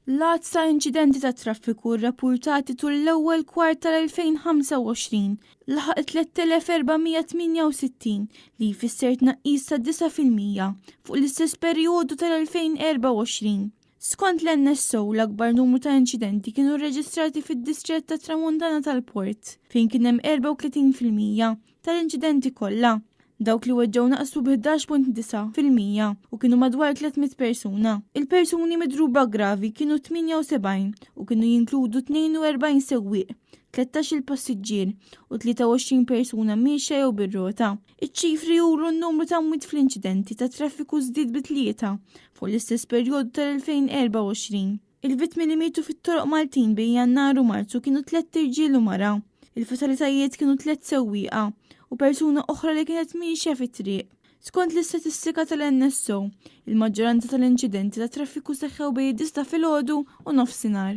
L-għadd ta' inċidenti tat-traffiku rrappurtati tul l-ewwel kwart tal-2025 laħaq 3,468, li jfisser tnaqqis ta' 9% fuq l-istess perjodu tal-2024. Skont l-NSO, l-akbar numru ta' inċidenti kienu rreġistrati fid-distrett tat-Tramuntana tal-Port, fejn kien hemm 34% tal-inċidenti kollha. Dawk li weġġgħu naqsu b'11.9% u kienu madwar 300 persuna. Il-persuni midruba gravi kienu 78 u kienu jinkludu 42 sewwieq, 13-il passiġġier u 23 persuna miexja jew bir-rota. Iċ-ċifri juru n-numru ta' mwiet fl-inċidenti ta' traffiku żdied bi tlieta fuq l-istess perjodu tal-2024. Il-vittmi li mietu fit-toroq Maltin bejn Jannar u Marzu kienu tlett irġiel u mara. Il-fatalitajiet kienu tlett sewwieqa u persuna oħra li kienet miexja fit-triq. Skont l-istatistika tal-NSO, il-maġġoranza tal-inċidenti tat-traffiku seħħew bejn id-disgħa ta' filgħodu u nofsinhar.